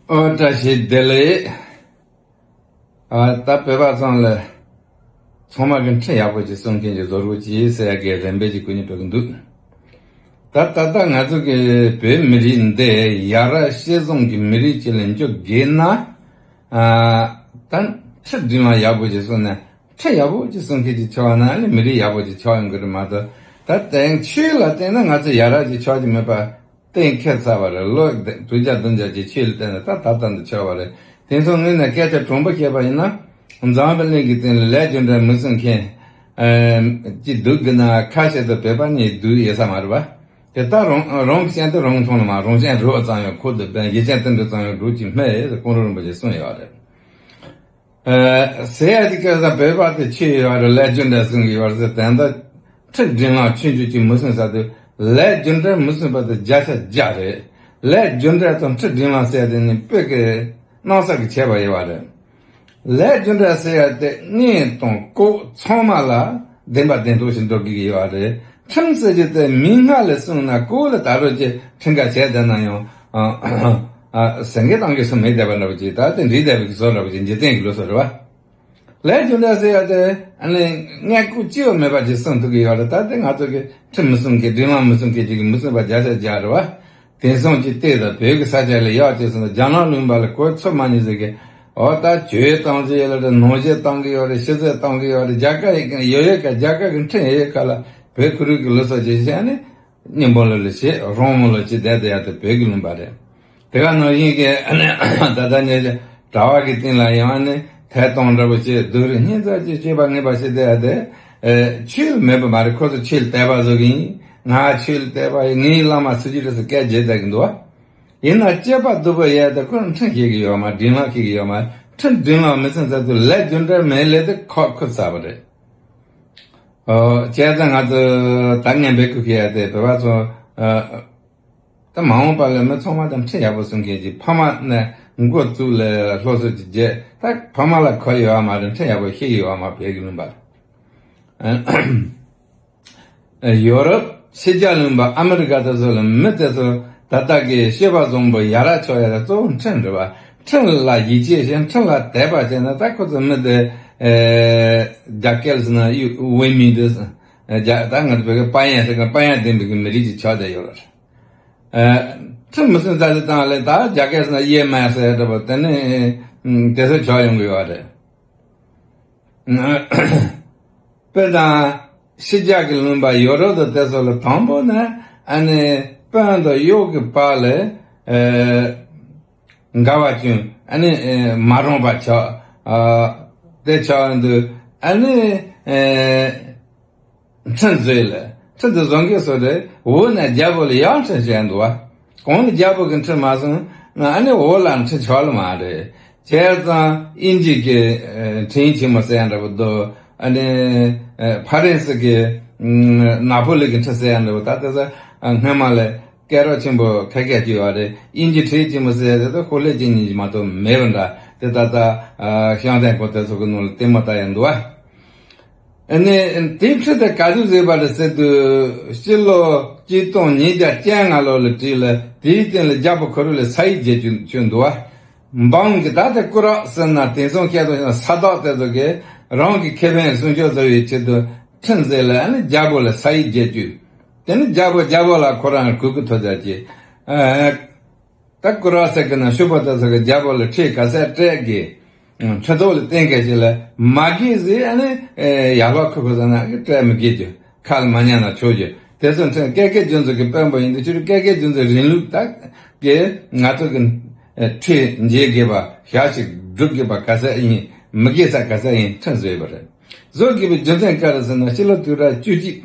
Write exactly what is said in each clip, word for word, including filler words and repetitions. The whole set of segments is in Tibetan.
ཨོ་བཀྲ་ཤིས་བདེ་ལེགས། ཨ་ད་བོད་པ་ཚང་ལ་ཚང་མ་གི་ཁྲིམས་ཡག་པོ་ཅིག་སྲུང་མཁན་གྱི་བཟོ་རོགས་ཅིག་ཟེར་ཡ་གི་རེ་འབོད་ཅིག་གུ་ནས་ཕེབས་གི་འདུག་ད་ད་ལྟ་ང་ཚོ་གི་བོད་མི་རིགས་འདི་ཡ་རབས་སྤྱི་བཟང་གི་མི་རིགས་ཅིག་ལ་འགྱུར་དགོས་ན། ཨ་ད་ཁྲིམས་སྒྲིག་ལམ་ཡག་པོ་ཅིག་སྲུང་ན། ཁྲིམས་ཡག་པོ་ཅིག་སྲུང་མཁན་ཅིག་ཆགས་ན་ཨ་ནི་མི་རིགས་ཡག་པོ་ཅིག་ཆགས་ཡོང་གི་རེད་མ་གཏོགས། ད་དེང་ཆོས་ལ་བརྟེན་ན་ང་ཚོ་ཡ་རབས་ཅིག་ཆགས་ཀྱི་མེད་པ། གཏན་འཁེལ་ཚར་བ་རེད། ལོ་དྲུག་བརྒྱ་བདུན་བརྒྱ་ཅིག་ཆོས་ལ་བརྟེན་ནས་ད་ད་ལྟ་འདི་ཆགས་པ་རེད། དེང་སང་ངོས་ནས་སྐད་ཆ་དྲང་པོ་བཤད་པ་ཡིན་ན། འཛམ་བུ་གླིང་གི་སྟེང་ལ་ལས་རྒྱུ་འབྲས་མི་སྲུང་མཁན་ཨ་ཅིག་འདུག་གི་ན་ཁ་ཤས་དང་བོད་པ་གཉིས་འདུག་ཡོད་ས་མ་རེད་པ། དེ་ད་རང་རང་གི་སྤྱན་དེ་རང་མཐོང་ལ་མ་རང་སྤྱན་རོ་ཙམ་ཡང་ཁོ་དུ་བན་ཡིད་ཅན་དེ་འདྲ་ཙམ་ཡང་འགྲོ་གི་མེད་ཟེར་ཀོང་རོ་རིན་པོ་ཆེ་གསུངས་ཡོད་རེད། ཨ་ཟེར་ཡ་དེ་སྐད་ཆ་བོད་པ་དེ་ཆོས་ཡོད་རེད། ལས་རྒྱུ་འབྲས་སྲུང་གི་ཡོད་རེད་ཟེར། དེ་འདྲ་ཁྲིམས་སྒྲིག་ལམ་ཆུང་ཆུང་ཅིག་མི་སྲུང་ས་དུས་ལས་རྒྱུ་འབྲས་མི་སྲུང་པ་དེ་བརྒྱ་ཆ་བརྒྱ་རེད། ལས་རྒྱུ་འབྲས་དང་ཁྲིམས་སྒྲིག་ལམ་ཟེར་ཡ་དེ་ནི་བོད་ཀྱི་སྣང་ས་གི་བྱས་པ་ཡོད་རེད། ལས་རྒྱུ་འབྲས་ཟེར་ཡ་དེ་གཉེན་དང་ལྐོག་ཚང་མ་ལ་བདེན་པ་བདེན་ཐོག་ཞིག་འགྲོ་དགོས་ཀྱི་ཡོད་རེད། ཁྲིམས་ཟེར་རྒྱུ་དེ་མིང་སྔ་ལས་སྲུང་ན་གོ་ལ་ད་རོ་ཅེ་ཁྲིམས་ཁ་བྱས་བསྡད་ན་ཡང་ཨ་ཨ་སེང་གེ་བཏང་གི་སུ་མེད་བསྡད་པ་འདྲ་བོ་ཅིག་ད་དེ་འདྲི་བསྡད་པའི་བཟོ་འདྲ་བོ་ཅིག་འཇིག་རྟེན་གྱི་ལུགས་སྲོལ་རེད་བ། ལས་རྒྱུ་འབྲས་ཟེར་ཡ་དེ་ཨ་ནི་མངལ་སྐོག་སྐྱེ་བ་མེད་པ་ཅིག་སྲུང་ཐུབ་ཀྱི་ཡོད་རེད། ད་དེ་ང་ཚོ་གི་ཁྲིམས་མི་སྲུང་མཁན་སྒྲིག་ལམ་མི་སྲུང་མཁན་ཅིག་གིས་མི་སྲུང་པ་བརྒྱ་ཆ་བརྒྱ་རེད་བ། དེང་སང་ཅིག་བལྟས་ད་བོད་ཀྱི་ས་ཆ་ལ་ཡག་ཅིག་སོང་ན་རྒྱ་ནག་ལུང་པ་ལ་གོ་ཚོད་མ་ཉིད་ཟེར་གི། འོ་ད་གྱོད་བཏང་ཟེར་ཡོད་ལ་རེད། ནང་བཞིན་བཏང་གི་ཡོད་རེད། ཕྱི་བསད་བཏང་གི་ཡོད་རེད། རྒྱ་གར་ཡོད་ཡོད་ཀ་རྒྱ་གར་གི་ཁྲིམས་ཡོད་ཡོད་ཀ་ལ་བོད་ཁུ་རུ་གི་ལུགས་སྲོལ་ཅིག་བྱས་ནས་སྙིང་པོ་ལ་ལ་བྱེད་རོང་མོ་ལ་བྱེད་བསྡད་དེ་ཡ་དེ་བོད་ཀྱི་ལུང་པ་རེད། དེ་ག་ནང་བཞིན་གྱི་ད་ལྟ་ཉེ་ཆར་གྲྭ་བ་གི་སྟེང་ལ་ཡང་ནི་ཐད་གཏོང་འདྲ་པོ་བྱེད་སྡུག་རུས་སྙིང་རྩ་ཅིག་བྱེད་པ་ངེས་པ་བྱེད་དེ་ཡ་དེ་ཆོས་ལ་མེད་པ་མ་རེད། ཁོ་ཚོ་ཆོས་ལ་དད་པ་བཟོ་གི་ཡིན། ང་ཆོས་ལ་དད་པ་ཡིན། ངའི་བླ་མ་སུ་ཅི་རེད་ཟེར་སྐད་རྒྱག་བསྡད་ཀྱི་འདུག་བ། ཡིན་ན་སྐྱེས་པ་སྡུག་པོ་ཡས་དེ་ཁོ་ཁྲིམས་ཤེས་ཀྱི་ཡོད་མ། སྒྲིག་ལམ་ཤེས་ཀྱི་ཡོད་མ། ཁྲིམས་སྒྲིག་ལམ་མི་སྲུང་ཚར་དུས་ལས་རྒྱུ་འབྲས་མེད་ལས་དེ་ཁོ་ཁུར་ཚར་བ་རེད། ཨོ་བྱས་ཙང་ང་ཚོ་ད་ངས་འབོད་སྐུལ་བྱས་ཏེ་བོད་པ་ཚོ་ཨ་ད་མ་འོངས་པ་ལ་མི་ཚང་མ་དང་ཁྲིམས་ཡག་པོ་སྲུང་མཁན་གྱི་ཕ་མ་ནས་འགོ་བཙུགས་ལས་སློབ་གསོ་ཅིག་བྱས། ད་ཕ་མ་ལ་གོ་ཡོད་མ་རེད། ཁྲིམས་ཡག་པོ་ཤེས་ཡོད་མ་བོད་ཀྱི་ལུང་པ། ཡོ་རོབ་ཕྱི་རྒྱལ་ལུང་པ་ཨ་མི་རི་ཀ་དེ་ཚོ་ལ་མི་དེ་ཚོ་ད་ལྟ་གི་སྤྱོད་པ་བཟང་པོ་ཡ་རབས་ཆགས་ཡ་ལ་གཙོ་བོ་ཁྲིམས་རེད་བ། ཁྲིམས་ལ་ཡིད་ཆེས་བྱས་ཁྲིམས་ལ་དད་པ་བྱས་ན་ད་ཁོ་ཚོ་མི་དེ་ཨེ་རྒྱ་སྐད་ཟེར་ན་ཡུ་ཝེ་མི་དེ་རྒྱ་ད་ང་ཚོ་བོད་སྐད་པ་ཡན་ཟེར་གི་པ་ཡན་ལྡན་པའི་གི་མི་རིགས་ཅིག་ཆགས་བསྡད་ཡོད་རེད། ཨེ་ཁྲིམས་མི་སྲུང་ཚར་དུས་དང་ལས་ད་རྒྱ་སྐད་ཟེར་ན་ཡེ་མ་ཟེར་འདྲ་པོ་དེ་ནི་དེ་ཚོ་ཆགས་ཡོང་གི་ཡོད་རེད། དཔེར་ན་ཕྱི་རྒྱལ་གྱི་ལུང་པ་ཡོ་རོབ་དང་དེ་ཚོ་ལ་དང་པོ་ནས་ཨ་ནི་དཔོན་དང་གཡོག་གི་བར་ལ་ཨེ་འགལ་བ་བྱུང་ཨ་ནི་ཨེ་མ་རུངས་པ་ཆགས། ཨ་དེ་ཆགས་ཡོང་དུས་ཨ་ནི་ཨེ་ཁྲིམས་བཟོས་ལ་ཁྲིམས་དེ་བཟོ་མཁན་སུ་རེད། འོག་ནས་རྒྱལ་པོ་ལ་ཡང་ཁྲིམས་བྱས་འདུག་བ། གོང་ནས་རྒྱལ་པོ་གི་ཁྲིམས་མ་སྲུང་ན་ཨ་ནི་འོག་ལ་ཁྲིམས་ཆགས་ལ་མ་རེད། བྱས་ཙང་དབྱིན་ཇི་གི་ཨེ་ཁྲིམས་ཆེན་མོ་ཟེར་ཡ་འདྲ་པོ་འདུག་ཨ་ནི་ཨེ་ཕ་རན་སི་གི་ཨམ་ན་པོ་ལི་གི་ཁྲིམས་ཟེར་ཡ་འདྲ་པོ་ད་ལྟ་ས་ཨ་སྔོན་མ་ལས་སྐད་གྲགས་ཆེན་པོ་ཁ་སྐད་ཅིག་ཡོད་རེད། དབྱིན་ཇི་ཁྲིམས་ཆེན་མོ་ཟེར་ཡ་དེ་ད་ཤོག་ལྷེ་གཅིག་གཉིས་ཀྱིས་མ་གཏོགས་མེད་པ་འདྲ། དེ་ད་ལྟ་ཨ་ཤང་ཐན་གོ་དེ་ཚོ་གི་ནང་ལ་ལྟད་མོ་ལྟ་ཡ་འདུག་བ། ཨ་ནི་དེའི་ཁྲིམས་དེ་ག་དུས་བཟོས་པ་རེད་ཟེར་དུས་སྤྱི་ལོ་གཅིག་སྟོང་ཉིས་བརྒྱ་བཅོ་ལྔ་ལོ་ལ་བྲིས་ལ་དེའི་སྟེང་ལ་རྒྱལ་པོ་ཁོ་རང་ལ་ས་ཡིག་བརྒྱབ་བཅུག་བཅུག་འདུག་བ། འབངས་ཀྱི་ད་ལྟ་སྐུ་རག་ཟེར་ན་དེང་སང་སྐད་དུ་ས་བདག་དེ་ཚོ་གིས་རང་གི་ཁེ་ཕན་སྲུང་སྐྱོབ་བཟོ་བའི་ཆེད་དུ་ཁྲིམས་བཟོས་ལ་ཨ་ནི་རྒྱལ་པོ་ལ་ས་ཡིག་བརྒྱབ་བཅུག་དེ་ནི་རྒྱལ་པོ་རྒྱལ་པོ་ལ་ཁོ་རང་གུས་བཀུར་ཐོབ་ཚར་གྱི། ད་སྐུ་རག་ཟེར་གི་ན་ཤུ་པ་དེ་ཚོ་གི་རྒྱལ་པོ་ལ་ཁྲིམས་ག་ཚད་སྤྲད་གི། ཁྲི་ཐོག་ལ་བསྟན་མཁན་ཞིག་ལ་མ་དགེ་ཟེར་ཨ་ནི་ཡར་ལོག་ཁུར་ཁུར་ཟེར་ན་སྤྲད་མི་དགེ་རྒྱུ་ཁ་ལ་མ་ཉན་ན་ཆོག་རྒྱུ་དེ་ཚོ་ཁྲིམས་ཀེ་ཀེ་རྒྱུན་ཚོ་གི་དཔོན་པོ་ཡིན་དུས་ཕྱི་རུ་ཀེ་ཀེ་རྒྱུན་ཚོ་རིང་ལུགས་དག་གི་ང་ཚོ་གི་ཁྲིམས་འཇལ་དགོས་པ་ཞག་ཞིག་སྒྲུབ་དགོས་པ་ག་ཚད་ཡིན་མི་དགེ་ས་ག་ཚད་ཡིན་ཁྲིམས་བཟོས་པ་རེད། བཟོ་དགོས་པའི་རྒྱུ་མཚན་ག་རེ་ཟེར་ན་ཕྱི་ལོ་དུས་རབས་བཅུ་གཅིག་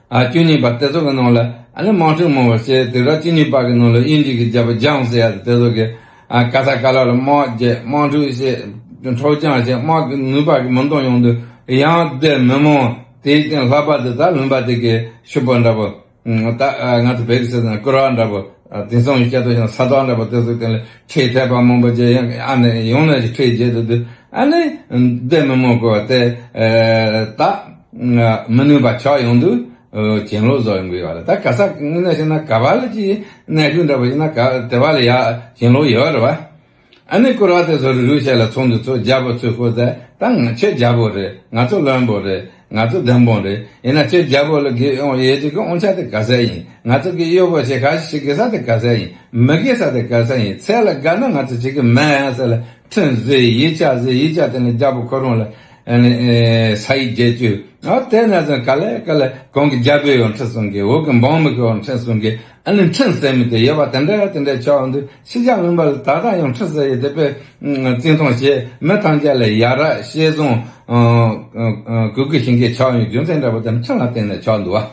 ཨ་བཅུ་གཉིས་པ་དེ་ཚོ་གི་ནང་ལ་ཨ་ནི་དམག་འཁྲུག་མང་པོ་བྱས་དུས་རབས་བཅུ་གཉིས་པ་གི་ནང་ལ་དབྱིན་ཇི་གི་རྒྱལ་པོ་ཇོན་ཟེར་ཡ་དེ་ཚོ་གི་ཨ་ག་ས་ག་ལ་ལ་དམག་རྒྱག་དམག་འཁྲུག་བྱས་འཕྲོག་བཅོམ་བྱས་དམག་གི་ནུས་པ་གི་མི་འདང་ཡོང་དུས་ཡང་སྡེ་མི་མང་དེའི་སྟེང་ལྷག་པར་དུ་ད་ལུང་པ་དེ་གི་ཤུ་པ་འདྲ་པོ། ད་ང་ཚོ་བོད་ཀྱི་ཟེར་ན་སྐུ་རག་འདྲ་པོ། དེང་སང་སྐྱ་ཐོ་ཞིང་ས་ཐོག་འདྲ་པོ་དེ་ཚོ་དེ་ལ་ཁྲིད་ཐེབས་པ་མང་པོ་བྱས་ཡང་ཨ་ནི་ཡོང་ནས་ཁྲིད་བྱས་དུ་དུ་ཨ་ནི་སྡེ་མི་མང་གོ་བ་དེ་ད་མི་ནུས་པ་ཆགས་ཡོང་དུས་ ཨོ། གྱེན་ལོག་བཟོ་ཡོང་གི་ཡོད་རེད། ད་ག་ས་ངོས་ནས་བཤད་ན་ག་བ་ལ་ཅིག་གནས་ཤུལ་འདྲ་པོ་ཡིན་ན་ག་དེ་བ་ལ་ཡ་གྱེན་ལོག་ཡོད་རེད་བ། ཨ་ནི་སྐོར་བ་དེ་ཚོ་རུ་རུ་བྱས་ལ་ཚོགས་འདུ་ཚོགས། རྒྱལ་པོ་ཚོས་ཁོ་ཚོས་ད་ང་ཁྱེད་རྒྱལ་པོ་རེད། ང་ཚོ་བློན་པོ་རེད། ང་ཚོ་བདུན་པོ་རེད། ཡིན་ན་ཁྱེད་རྒྱལ་པོ་ལ་དགེ་ཡོང་ཡས་ཅིག་གི་དབང་ཆ་དེ་ག་ཚད་ཡིན། ང་ཚོ་གི་གཡོག་པོ་ཞིག་ཁ་ཞིག་དགེ་ས་དེ་ག་ཚད་ཡིན། མི་དགེ་ས་དེ་ག་ཚད་ཡིན། ཚད་ལ་བརྒལ་ན་ང་ཚོ་ཅིག་གི་མེད་ཡང་ཟེར་ལ། ཁྲིམས་བཟོས། ཡིག་ཆ་བཟོས། ཡིག་ཆ་དེ་ནི་རྒྱལ་པོ་ཁོ་རང་ལ་ཨ་ནི་ས་ཡིག་རྒྱལ་བཅུ། ཨ་དེ་ནས་བཟུང་ག་ལེ་ག་ལེ་གོང་གི་རྒྱལ་པོས་ཡང་ཁྲིམས་སྲུང་གི། འོག་གི་འབངས་མི་གིས་ཡང་ཁྲིམས་སྲུང་གི། ཨ་ནི་ཁྲིམས་ཟེར་མི་དེ་ཡོད་པ་དེ་འདྲ་དེ་འདྲ་ཆགས་འདུག་ཕྱི་རྒྱལ་ལུང་པ་ལ་ད་ལྟ་ཡང་ཁྲིམས་ཟེར་ཡས་དེ་དཔེ་བརྩི་མཐོང་བྱས། མི་ཐམས་ཅད་ལ་ཡ་རབས་ཤེས་བཟང་གུས་གུས་ཞེན་ཞེན་ཆགས་ཡོང་རྒྱུ་མཚན་འདྲ་པོ་དེ་ཁྲིམས་ལ་བརྟེན་ནས་ཆགས་འདུག་བ།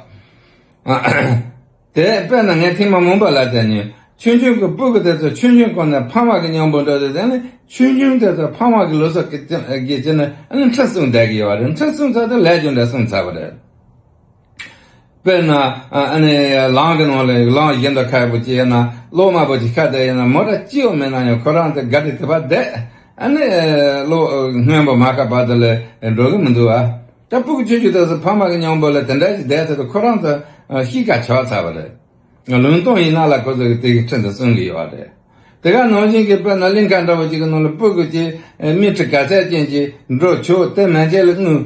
དེ་དཔེར་ན་ངས་ཐེངས་མ་མང་པོ་ལ་བལྟས་ནས། ཆུང་ཆུང་གི་སྤུ་གུ་དེ་ཚོ་ཆུང་ཆུང་སྒང་ནས་ཕ་མ་གི་མཉམ་པོ་འགྲོ་དུས། དེ་ནི་ཆུང་ཆུང་དེ་ཚོ་ཕ་མ་གི་ལུགས་སྲོལ་གྱི་རྐྱེན་གྱིས་ནི་ཨ་ནི་ཁྲིམས་སྲུང་བསྡད་ཀྱི་ཡོད་རེད། ཁྲིམས་སྲུང་ཚར་དུས་ལས་རྒྱུ་འདྲ་སྲུང་ཚར་བ་རེད། དཔེར་ན་ཨ་ནི་ལམ་གྱི་ནང་ལ་ལམ་བཞི་མདོ་ཁ་པོ་ཅིག་ཡིན་ན། གློག་དམར་པོ་ཅིག་ཁ་བསྡད་ཡིན་ན། མོ་ཊ་སྐྱིད་པོ་མེད་ན་ཡང་ཁོ་རང་དེ་ག་དེ་དེ་བ་བསྡད། ཨ་ནི་གློག་སྔོན་པོ་མ་ཁ་བར་དུ་ལ་འགྲོ་གི་མི་འདུག་བ། ད་སྤུ་གུ་ཆུང་ཆུང་དེ་ཚོ་ཕ་མ་གི་མཉམ་པོ་ལ་དེ་འདྲ་ཞིག་བསྡད་ཚར་དུས་ཁོ་རང་ཚོ་གཤིས་ཀ་ཆགས་ཚར་བ་རེད། ལུང་སྟོང་ཡིན་ན་ལ་ཁོ་ཚོ་གི་དེ་གི་ཁྲིམས་དེ་སྲུང་གི་ཡོད་རེད། དེ་ག་ནང་བཞིན་གྱི་དཔེར་ན་གླིང་ག་འདྲ་བོ་ཅིག་གི་ནང་ལ་སྤུ་གུ་ཅིག་མིག་འཕྲུལ་ག་ཚད་ཅན་ཅིག་འགྲོ་ཆོག་དེ་མན་ཆད་ལ་དངུལ་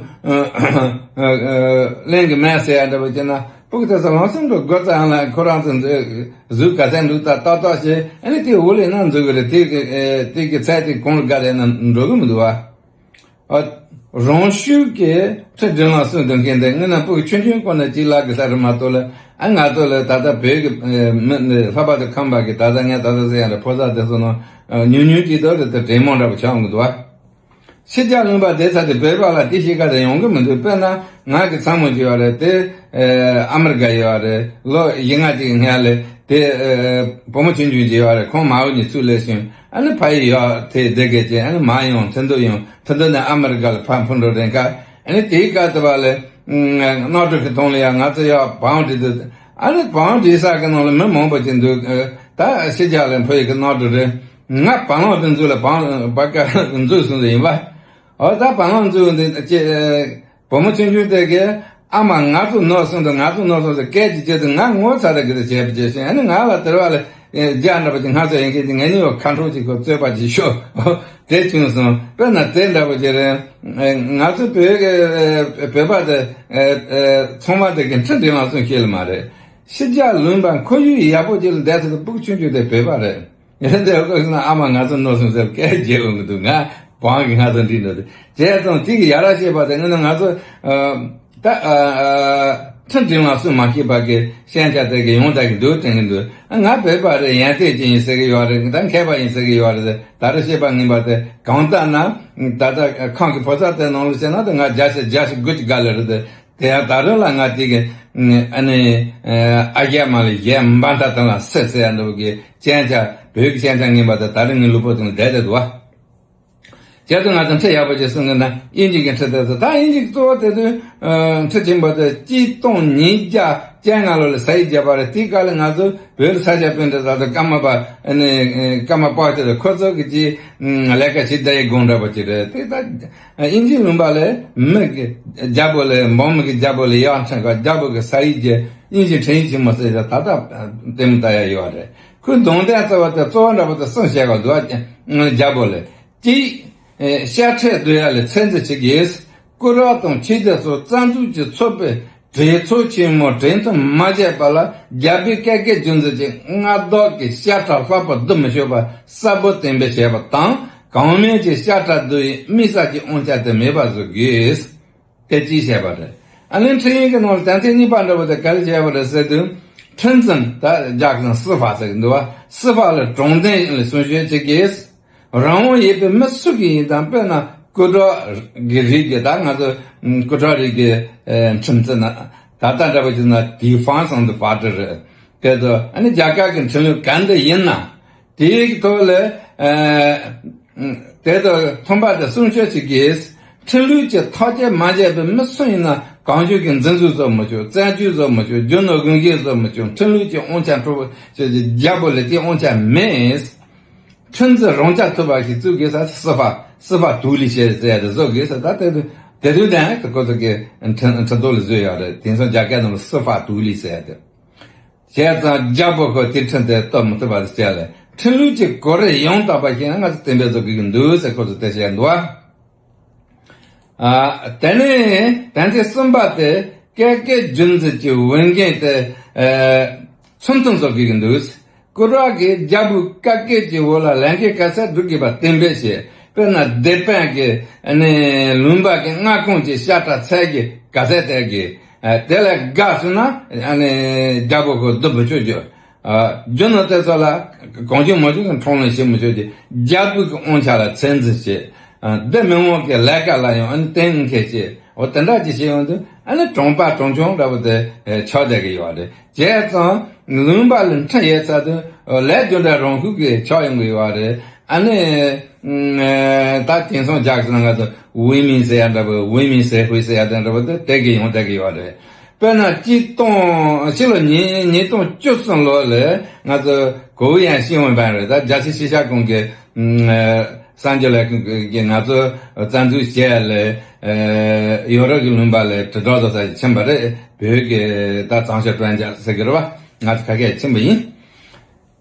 ལེན་གི་མེད་ཟེར་ཡ་འདྲ་བོ་ཅིག་ན། སྤུ་གུ་དེ་ཚོ་ལམ་སེང་འགྲོ་དགོས་ཙང་ལ་ཁོ་རང་ཚོ་གཟུགས་ག་ཚད་འདུག་ད་ཏག་ཏག་བྱས། ཨ་ནི་དེ་འོག་ལས་ན་འཛུལ་གི་རེད། དེ་གི་དེ་གི་ཚད་དེ་གོང་ལ་བརྒལ་ཡ་ན་འགྲོ་གི་མི་འདུག་བ། ཨ། རང་ཤུགས་ཀྱིས་ཁྲིམས་སྒྲིག་ལམ་སྲུང་དགོས་མཁན་དེ་དངོས་གནས་སྤུ་གུ་ཆུང་ཆུང་སྒང་ནས་ཅིག་ལབ་དགོས་ས་རེད་མ་གཏོགས་ལ། ཨ་ང་ཚོ་ལ་ད་ལྟ་བོད་ཀྱི་མི་འདི་ལྷག་པར་དུ་ཁམས་པ་གི་ད་ལྟ་ངས་ད་ལྟ་ཟེར་ཡ་འདྲ་ཕོ་གསར་དེ་ཚོ་ནང་ཉུང་ཉུང་ཅིག་ཏུ་རེད་དེ་དྲན་མོ་འདྲ་པོ་ཆགས་འོང་གི་འདུག་བ། ཕྱི་རྒྱལ་ལུང་པ་བསྡད་ཚར་དུས་བོད་པ་ལ་དེ་ཤེས་ཀ་དེ་ཡོང་གི་མི་འདུག་དཔེར་ན་ང་གི་ཚ་མོ་ཅིག་ཡོད་རེད། དེ་ཨ་མི་རི་ཀ་ཡོད་རེད། ལོ་བཞི་ལྔ་ཅིག་སྔོན་ལ་དེ་བུ་མོ་ཆུང་ཆུང་ཅིག་ཡོད་རེད། ཁོང་མ་འོས་ནས་ཚུར་སླེབས་ཤིང་། ཨ་ནི་ཕ་ཡུལ་ཡོད་དེ་བསྡད་མཁན་ཅིག་ཨ་ནི་མ་ཡོང་། ཚེ་འདུ་ཡོང་། ཚེ་འདུ་ནས་ཨ་མི་རི་ཀ་ལ་ཕར་འཕུར་འགྲོ་རན་ཁ། ཨ་ནི་དེའི་སྐབས་དུ་བ་ལ་གནམ་གྲུ་གི་ཐོག་ལ་ཡ་ང་ཚོ་ཡ་བང་སྒྲིག་འདུག་ཨ་ནི་བང་སྒྲིག་ས་གི་ནང་ལ་མི་མང་པོ་ཅིག་འདུག་ད་ཕྱི་རྒྱལ་ལ་འཕུར་ཡི་གི་གནམ་གྲུ་རེད། ང་བ་ལང་དུ་འཛུལ་ལ་བང་བ་ཀ་འཛུལ་སོང་ཟེར་ཡིན་པ། འོ་ད་བ་ལང་འཛུལ་འདི་ཅེ། བུ་མོ་ཆུང་ཆུང་དེ་གིས་ཨ་མ་ང་ཚོ་ནོར་སོང་འདུག་ང་ཚོ་ནོར་སོང་ཟེར་སྐད་ཅིག་བརྗོད་དུས་ང་ངོ་ཚ་ར་གི་རེ་བྱས་པ་བྱས་ཤིང་། ཨ་ནི་ང་ལ་དེར་བ་ལ་རྒྱ་འདྲ་པོ་ཅིག་ང་ཚོ་ཡིན་མཁན་ཅིག་ངེད་གཉིས་བ་ཁ་འཕྲོ་ཅིག་གོ་རྩོད་པ་ཅིག་ཤོར། དེ་བྱུང་སོང་། དཔེར་ན་དེ་འདྲ་པོ་ཅིག་རེད། ང་ཚོ་བོད་ཀྱི་བོད་པ་དེ་ཚང་མ་དེ་གི་ཁྲིམས་སྒྲིག་ལམ་སྲུང་ཤེས་ལ་མ་རེད། ཕྱི་རྒྱལ་ལུང་པ་ཁོར་ཡུག་ཡག་པོ་ཅིག་ལ་བསྡད་ཚེ་སྤུ་གུ་ཆུང་ཆུང་དེ་བོད་པ་རེད། ཡིན་ནའི་ཁོ་ཚོ་ཨ་མ་ང་ཚོ་ནོར་སོང་ཟེར་སྐད་རྒྱག་འོང་གི་འདུག་ང་བང་གི་ང་ཚོ་འགྲིག་འགྲོ་དུས་བྱས་ཙང་དེ་གི་ཡ་རབས་བཤད་པ་དེ་དངོས་གནས་ང་ཚོ་ད་ཁྲིམས་སྒྲིག་ལམ་སྲུང་མ་ཤེས་པ་གི་ཤན་ཆ་དེ་གི་ཡོང་བསྡད་ཀྱི་འདུག་དྲན་གྱི་འདུག་ང་བོད་པ་རེད། ཡོན་ཏན་ཅན་ཡིན་ཟེར་གི་ཡོད་རེད། ད་མཁས་པ་ཡིན་ཟེར་གི་ཡོད་རེད། ད་རེས་བཤད་པ་ངན་པ་དེ་གང་ལྟར་ན་ད་ལྟ་ཁམས་ཀྱི་ཕོ་གསར་དེ་ནང་ལ་བཤད་ན་ད་ང་བརྒྱ་ཆ་བརྒྱ་ཆ་དགུ་ཅིག་དགའ་ལེ་རེད་དེ། དེ་ཡང་ད་རུང་ལ་ང་དེ་གི་ཨ་ནི་ཨ་རྒྱ་མ་ལ་གཞས་འབའ་ཐང་དང་ལ་སི་ཟེར་ཡ་འདྲ་བོ་གི་ཅན་ཆ་བོད་ཀྱི་ཅན་ཆ་ངན་པ་དེ་ད་རུང་ངའི་ལུས་པོ་དང་བསྡད་བསྡད་འདུག་བ། བྱས་ཙང་ང་ཚོ་ཁྲིམས་ཡག་པོ་ཅིག་སྲུང་གི་ན་དབྱིན་ཇི་གི་ཁྲིམས་དེ་ཚོ། ད་དབྱིན་ཇི་གི་གཙོ་བོ་དེ་དུས་ཁྲིམས་ཆེན་པོ་དེ་གཅིག་སྟོང་ཉིས་བརྒྱ་བཅོ་ལྔ་ལོ་ལ་ས་ཡིག་བརྒྱབ་པ་རེད། དེའི་སྐབས་ལ་ང་ཚོ་བོད་ས་སྐྱ་པཎྜི་ཏ་དང་ཀརྨ་པ་ཨ་ནི་ཀརྨ་པ་ཅིག་རེད། ཁོ་ཚོ་གི་ཅིག་ལས་ཀ་བྱེད་བསྡད་ཡི་དགོངས་འདྲ་པོ་ཅིག་རེད། དེ་ད་དབྱིན་ཇི་ལུང་པ་ལ་མི་གི་རྒྱལ་པོ་ལ་འབངས་མི་གི་རྒྱལ་པོ་ལ་ཡར་འཕྲིན་ག་རྒྱལ་པོ་གི་ས་ཡིག་བརྒྱབ། དབྱིན་ཇི་ཁྲིམས་ཡིག་ཆེན་མོ་ཟེར་ཡ་ད་ལྟ་ལྟད་མོ་ལྟ་ཡ་ཡོད་རེད། ཁོའི་གདོང་དོན་ལྟ་བ་དེ་གཙོ་བོ་འདྲ་པོ་དེ་གསུམ་བཤད་པ་འདུག་རྒྱལ་པོ་ལ། གཅིག་ཤ་ཁྲག་བསྡུ་ཡ་ལ་ཚད་འཛིན་བྱེད་དགོས། སྐུ་རབ་དང་ཆོས་སྡེ་སོགས་རྩ་འཛུགས་ཀྱི་ཚོགས་པའི་གྲོས་ཚོགས་ཆེན་མོ་གྲོས་མཐུན་མ་བྱས་པ་ལ་རྒྱལ་པོའི་བཀའ་བཀོད་རྒྱུད་འཛིན་གྱི་མངའ་བདག་གིས་ཤ་ཁྲག་ལྷག་པར་བསྡུ་མི་ཆོག་པ་གསལ་པོ་གཏན་འབེབས་བྱས་པ་དང་། གང་མིན་གྱི་ཤ་ཁྲག་བསྡུ་ཡི་དམིགས་བསལ་གྱི་དབང་ཆ་དེ་མེད་པར་བཟོ་དགོས། དེ་གཅིག་བཤད་པ་རེད། ཨ་ནི་ཁྲིམས་ཡིག་གི་ནང་ལ་དོན་ཚན་གཉིས་པ་འདྲ་བོ་དེ་ག་རེ་བཤད་པ་རེད་ཟེར་དུས། ཁྲིམས་འཛིན་ད་རྒྱ་གི་ནང་司法ཟེར་གི་འདུག་བ།司法ལ་དྲང་བདེན་ལ་སྲུང་སྐྱོབ་བྱེད་དགོས། རང་དབང་ཡོད་པའི་མི་སུ་གིས་ཡིན་དང་། དཔེར་ན་སྐུ་དྲག་གི་རིགས་ཀྱི་ད་ང་ཚོ་སྐུ་དྲག་རིགས་ཀྱི་ཁྲིམས་བརྩི་ན་ད་ལྟ་འདྲ་བོ་བྱས་ན་défense de patrie རེད། དེ་ཚོ་ཨ་ནི་རྒྱ་གར་གྱི་ཁྲིམས་ལུགས་ག་འདྲ་ཡིན་ན། དེའི་ཐོག་ལ་ཨ་དེ་དང་མཐུན་པ་དེ་སྲུང་སྐྱོབ་བྱེད་དགོས། ཁྲིམས་ལུགས་ཀྱི་ཐག་གཅོད་མ་བྱས་པའི་མི་སུ་ཡིན་ན་གང་བྱུང་གི་འཛིན་བཟུང་བཟོ་མི་ཆོག་བཙོན་འཇུག་བཟོ་མི་ཆོག་རྒྱུ་ནོར་དབང་གིས་བཟོ་མི་ཆོག་ཁྲིམས་ལུགས་ཀྱི་དབང་ཆ་འཕྲོག་པ་བྱེད་ཀྱི་རྒྱལ་པོ་ལ་དེའི་དབང་ཆ་མེད། ཁྲིམས་འཛིན་རང་རྐྱ་ཐུབ་པ་ཞིག་བཙུགས་དགོས་ས་司法司法独立བྱེད་ཟེར་ཡ་དེ་བཟོ་དགོས་ས། ད་དེ་དུས་ དེ་དུས་དང་ཁོ་ཚོ་གི་ཁྲིམས་ཁྲིམས་ཐོག་ལ་བཟོས་ཡོད་རེད། དེང་སང་རྒྱ་སྐད་ནང་ལ་司法独立ཟེར་ཡ་དེ། བྱས་ཙང་རྒྱལ་པོ་ཁོ་དེ་ཁྲིམས་དེ་གཏོར་མི་ཐུབ་པ་དང་བཅས་ལ་ཁྲིམས་ལུགས་ཀྱི་གོ་རེ་ཡང་དག་པ་ཞིག་ང་ཚོ་གཏན་འབེབས་བཟོ་དགོས་ཀྱི་འདུག་ཟེར་ཁོ་ཚོ་དེ་བཤད་འདུག་ཨ། ཨ། དེ་ནས་དོན་ཚན་གསུམ་པ་དེ་སྐད་སྐད་རྒྱུན་འཛིན་གྱི་འོས་འགན་དེ་ཨ་ཚུལ་མཐུན་བཟོ་དགོས་ཀྱི་འདུག་སྐུ་དྲག་གིས་རྒྱལ་པོའི་བཀའ་བཀོད་ཀྱི་འོག་ལ་ལས་འགན་ག་ཚད་སྒྲུབ་དགོས་པ་གཏན་འབེབས་བྱས། དཔེར་ན་སྡེ་དཔོན་གྱིས་ཨ་ནི་ལུང་པ་གི་མངའ་ཁོངས་ཀྱི་ཤ་ཁྲག་ཚད་ཀྱི་ག་ཚད་སྟེར་དགོས། ཨ། དེ་ལས་འགལ་སོང་ན་ཨ་ནི་རྒྱལ་པོ་ཁོ་སྡུག་མི་ཆོག་རྒྱུ། ཨ། རྒྱུ་ནོར་དེ་ཚོ་ལ་གང་བྱུང་མང་བྱུང་གི་འཕྲོག་ལེན་བྱེད་མི་ཆོག་རྒྱུ། རྒྱལ་པོ་གི་དབང་ཆ་ལ་ཚད་འཛིན་བྱེད། ཨ། སྡེ་མི་དབང་གི་ལས་ཀ་ལ་ཡང་ཨ་ནི་བརྟེན་མཁས་བྱེད། འོ་དེ་འདྲ་ཅིག་བྱེད་ཡོང་དུས་ཨ་ནི་གྲོང་པ་གྲོང་ཆུང་འདྲ་པོ་དེ་ཆགས་བསྡད་ཀྱི་ཡོད་རེད། བྱས་ཙང་ལུང་པ་ལ་ཁྲིམས་ཡོད་ཚར་དུས་ལས་རྒྱུ་འབྲས་རང་ཤུགས་ཀྱིས་ཆགས་ཡོང་གི་ཡོད་རེད། ཨ་ནི་ད་དེང་སང་རྒྱ་གར་ནང་ང་ཚོ་འོས་མི་ཟེར་ཡ་འདྲ་པོ། འོས་མི་ཟེར་ཧུའི་ཟེར་ཡ་དེ་འདྲ་པོ་དེ་དེ་གི་ཡོང་བསྡད་ཀྱི་ཡོད་རེད། དཔེར་ན་གཅིག་སྟོང་ཕྱི་ལོ་ཉིས་ཉིས་སྟོང་བཅུ་གསུམ་ལོ་ལ་ང་ཚོ་国务院新闻办རེད། ད་རྒྱལ་སྤྱིའི་ཤེས་བྱ་ཁང་གི་གསར་འགྱུར་ལས་ཁུངས་ཀྱིས་ང་ཚོ་རྩ་འཛུགས་བྱས་ལ་ཡོ་རོབ་ཀྱི་ལུང་པ་ལ་དྲིལ་བསྒྲགས་བཟོ་ས་ཞིག་ཕྱིན་པ་རེད། བོད་ཀྱི་ད་藏学专家ཟེར་གྱི་རེད་བ། ང་ཚོ་ཁ་སྐད་ཕྱིན་པ་ཡིན།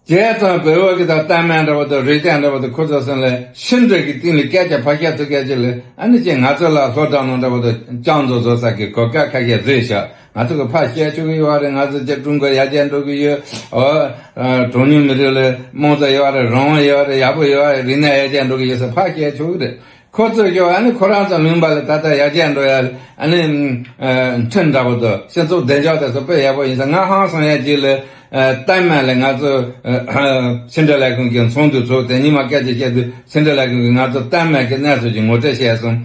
བྱས་ཙང་བོད་པ་གི་ད་ལྟད་མོ་འདྲ་པོ་དང་རིག་གནས་འདྲ་པོ་དང་ཁོ་ཚོ་སེམས་ལ་ཕྱི་འབྲེལ་གྱི་སྟེང་ལ་སྐད་ཆ་ཕར་བཤད་ཚུར་བཤད་ཅིག་ལ་ཨ་ནི་ཅིག་ང་ཚོ་ལ་སློབ་གྲྭ་ནང་འདྲ་པོ་དང་སྐྱོན་འཛུགས་བཟོ་ས་གི་གོ་སྐབས་ཁ་ཤས་བཟོས་ཤག་ང་ཚོ་གི་ཕར་བཤད་ཆོག་གི་ཡོད་རེད། ང་ཚོ་ཅིག་ཀྲུང་གོ་ཡར་རྒྱས་འགྲོ་གི་ཡོད། ཨོ། གྲངས་ཉུང་མི་རིགས་ལ་དམངས་གཙོ་ཡོད་རེད། རང་དབང་ཡོད་རེད། ཡག་པོ་ཡོད་རེད། རིག་གནས་ཡར་རྒྱས་འགྲོ་གི་ཡོད་ཟེར་ཕར་བཤད་ཆོག་གི་རེད། ཁོ་ཚོས་ཀྱང་ཨ་ནི་ཁོ་རང་ཚོ་ལུང་པ་ལ་ད་ལྟ་ཡར་རྒྱས་འགྲོ་ཡ་ཨ་ནི་ཁྲིམས་འདྲ་པོ་དང་སྤྱི་ཚོགས་བདེ་འཇགས་དེ་ཚོ་དཔེ་ཡག་པོ་ཡིན་ས། ང་ཧང་སང་ཡ་ཅིག་ལ་ལྟད་མོ་ལ་ང་ཚོ་ཕྱི་འབྲེལ་ལས་ཁུངས་ཀྱི་ཚོགས་འདུ་ཚོགས་དེ་ཉི་མ་སྐད་ཆ་བཤད་དུས་ཕྱི་འབྲེལ་ལས་ཁུངས་ཀྱིས་ང་ཚོ་ལྟད་མོ་གི་གནས་ཚུལ་གྱི་ངོ་སྤྲོད་བྱས་སོང་།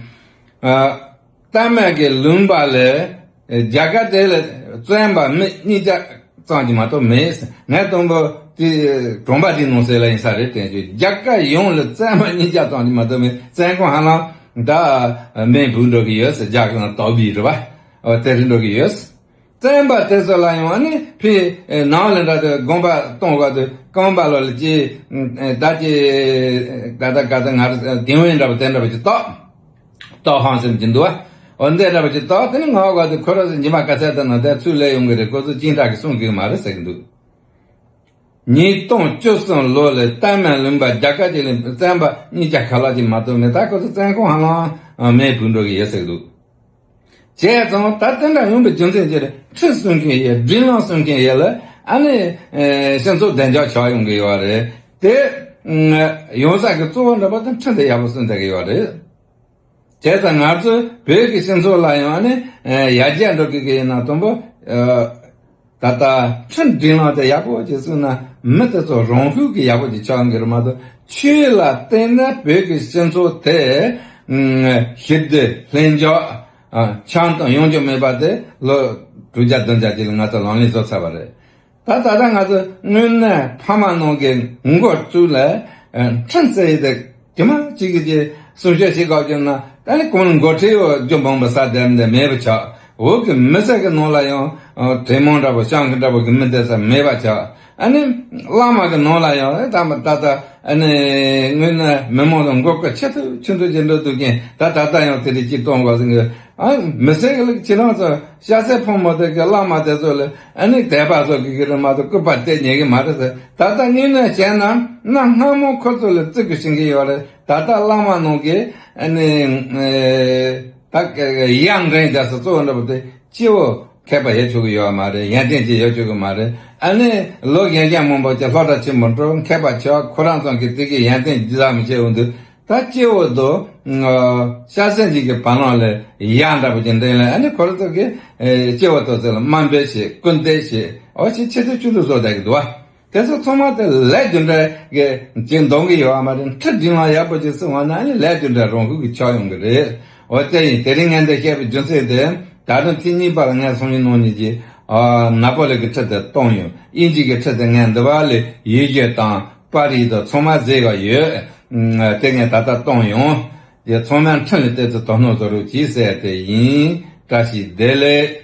ལྟད་མོ་གི་ལུང་པ་ལ་རྒྱ་གར་དེ་ལ་བཙོན་པ་མི་གཉིས་བརྒྱ་ཙམ་གྱིས་མ་གཏོགས་མེད། ངས་དང་པོ་དེ་གྲོང་པ་དེའི་ནང་གསེས་ལ་ཡིན་ས་རེད་དྲན་བྱུང་། རྒྱ་གར་ཡོངས་ལ་བཙོན་པ་གཉིས་བརྒྱ་ཙམ་གྱིས་མ་གཏོགས་མེད། བཙོན་ཁང་ཧ་ལམ་ད་མེ་འབུད་འགྲོ་གི་ཡོད་ཟེར། རྒྱ་གར་ནང་དོག་པའི་རེད་པ། འོ་དེ་རེད་འགྲོ་གི་ཡོད། བཙོན་པ་དེ་ཚོ་ལ་ཡང་ཨ་ནི་ཕི་ནང་ལ་འདྲ་དེ་དགོངས་པ་གཏོང་བ་དེ་རྐང་པ་ལོ་ལ་ཅི་ད་ཅི་ད་ད་ག་ད་ང་ར་དེ་བས་འདྲ་པོ་དེ་འདྲ་པོ་ཅི་ཏོག་ཏོག་ཧང་སེམས་ཀྱི་འདུག་བ། འོ་འདི་འདྲ་པོ་ཅི་ཏོག་དེ་ནི་ང་བ་དེ་ཁོ་ར་ཟེར་ཉི་མ་ག་ཚད་དུ་ན་དེ་ཚུར་སླེབས་ཡོང་གི་རེད། ཁོ་ཚོ་ཅི་འདྲ་གི་གསུང་གི་མ་རེད་ཟེར་གི་འདུག་ཉིས་སྟོང་བཅུ་གསུམ་ལོ་ལ་ལྟད་མོ་ལུང་པ་རྒྱ་གར་གྱི་ལ་བཙོན་པ་གཉིས་བརྒྱ་ཁ་ལག་ཅིག་མ་གཏོགས་མེད། ད་ཁོ་ཚོ་བཙོན་ཁང་ཧ་ལམ་མེ་འབུད་འགྲོ་གི་ཡོད་ཟེར་གི་འདུག་བྱས་ཙང་ད་དེ་འདྲ་ཡོང་པའི་རྒྱུ་མཚན་ཅི་རེད། ཁྲིམས་སྲུང་མཁན་ཡོད། སྒྲིག་ལམ་སྲུང་མཁན་ཡོད་ལ་ཨ་ནི་སྤྱི་ཚོགས་བདེ་འཇགས་ཆགས་ཡོང་གི་ཡོད་རེད། དེ་ཡོང་ས་གི་གཙོ་བོ་འདྲ་པོ་དེ་ཁྲིམས་དེ་ཡག་པོ་སྲུང་བསྡད་ཀྱི་ཡོད་རེད། བྱས་ཙང་ང་ཚོའི་བོད་ཀྱི་སྤྱི་ཚོགས་ལ་ཡང་ཨ་ནི་ཡར་རྒྱས་འགྲོ་གི་གི་ཡིན་ན་དང་པོ་ད་ལྟ་ཁྲིམས་སྒྲིག་ལམ་དེ་ཡག་པོ་ཅིག་བཙུགས་ན་མི་དེ་ཚོ་རང་ཤུགས་ཀྱིས་ཡག་པོ་ཅིག་ཆགས་ཡོང་གི་རེད་མ་གཏོགས། ཆོས་ལ་བརྟེན་ནས་བོད་ཀྱི་སྤྱི་ཚོགས་དེ་ཞི་བདེ་ལྷིང་འཇགས་ཆང་དང་ཡོང་རྒྱུ་མེད་པ་དེ་ལོ་དྲུག་བརྒྱ་བདུན་བརྒྱ་ཅིག་ལ་ང་ཚོ་ལམ་ལྷིང་བཟོ་ཚར་བ་རེད། ད་ད་ལྟ་ང་ཚོ་དངོས་གནས་ཕ་མ་ནང་གི་འགོ་བཙུགས་ལ་ཁྲིམས་ཟེར་ཡི་དེ་དེ་མ་གཅིག་གིས་ཀྱི་སྲུང་སྐྱོབ་བྱེད་དགོས་ཀྱི་ན་ད་ནི་གོང་ལ་འགོ་ཁྲིད་ཡོད་རྒྱུ་འབངས་པ་ས་དེར་འདི་མེད་པ་ཆགས། འོག་གི་མི་སེར་གི་ནང་ལ་ཡང་གྲོས་མོལ་འདྲ་པོ་ཤང་གི་འདྲ་པོ་གི་མི་བསྡད་ས་མེད་པ་ཆགས། ཨ་ནི་བླ་མ་གི་ནང་ལ་ཡང་ད་མ་ད་ད་ཨ་ནི་དངོས་གནས་མི་མང་ལ་མགོ་སྐོར་ཆེ་ཐུབ་ཆུང་ཐུབ་ཀྱི་འགྲོ་འདུག་གིན་ད་ད་ལྟ་ཡང་དེ་རིགས་ཀྱི་གཏོང་དགོས་ཟིན་གི། ཨ་མི་སེར་གི་ལུགས་ཁྱེད་རང་ཚོ་སྐྱ་སེར་ཕོ་མོ་དེ་གི་བླ་མ་དེ་ཚོ་ལ་ཨ་ནི་དད་པ་བཟོ་གི་གི་རེད་མ་གཏོགས་སྐུར་པ་སྟེར་ཉན་གི་མ་རེད་ཟེར། ད་ལྟ་དངོས་གནས་བྱས་ན་གནའ་སྔ་མོ་ཁོ་ཚོ་ལ་བརྩི་གི་བྱེད་གི་ཡོད་རེད། ད་ལྟ་བླ་མ་ནང་གི་ཨ་ནི་ད་ཡར་འདྲེན་རྒྱག་ས་གཙོ་བོ་འདྲ་པོ་དེ་སྐྱེ་བོ་མཁས་པ་ཡོད་ཆོག་གི་ཡོད་མ་རེད། ཡོན་ཏན་ཅིག་ཡོད་ཆོག་གི་མ་རེད། ཨ་ནི་ལོ་རྒན་རྒན་མང་པོ་ཅིག་སློབ་གྲྭ་ཆེན་མོ་འགྲོ་མཁས་པ་ཆགས། ཁོ་རང་ཚོ་གི་དེ་གི་ཡོན་ཏན་ཅི་ཙམ་མི་བྱེད་འོང་དུས། ད་སྐྱེ་བོ་དང་། ཤ་ཟན་གཅིག་གི་བར་ན་ལ་ཡར་འདྲ་པོ་ཅིག་འདྲེན་ལ་ཨ་ནི་ཁོ་རང་ཚོ་གི་སྐྱེ་བོ་དེ་ཚོ་ལ་དམའ་འབེབས་བྱེད། སྐུར་འདེབས་བྱེད། འོ་ཅིག་ཆེ་དུ་ཆུང་དུ་བཟོ་བསྡད་ཀྱི་འདུག་བ། དེ་ཚོ་ཚང་མ་དེ་ལས་རྒྱུ་འབྲས་ཀྱི་ཅིག་འདང་གི་ཡོད་བ་མ་རེད། ཁྲིམས་སྒྲིག་ལམ་ཡག་པོ་ཅིག་བཙུགས་པ་ན་ཨ་ནི་ལས་རྒྱུ་འབྲས་རང་ཤུགས་ཀྱིས་ཆགས་ཡོང་གི་རེད། འོ་དེ་ཡིན། དེ་རིང་ངས་འདི་བཤད་པའི་རྒྱུ་མཚན་དེ་ད་དུང་ཐེངས་གཉིས་པ་ལ་ངས་སང་ཉིན་གནངས་ཉིན་གྱི་ནཱ་པོ་ལི་གི་ཁྲིམས་དེ་གཏོང་ཡོང་། དབྱིན་ཇི་གི་ཁྲིམས་དེ་ངས་འདི་བ་ལས་ཡི་གེ་དང་། པར་རིས་དང་ཚང་མ་བཟོས་པ་ཡོད། དེ་ངས་ད་ལྟ་གཏོང་ཡོང་། དེ་ཚང་མས་ཁྲིམས་ལ་བལྟས་ཚེ་དོ་སྣང་བཟོ་རོགས་གྱིས་ཟེར་དེ་ཡིན། བཀྲ་ཤིས་བདེ་ལེགས།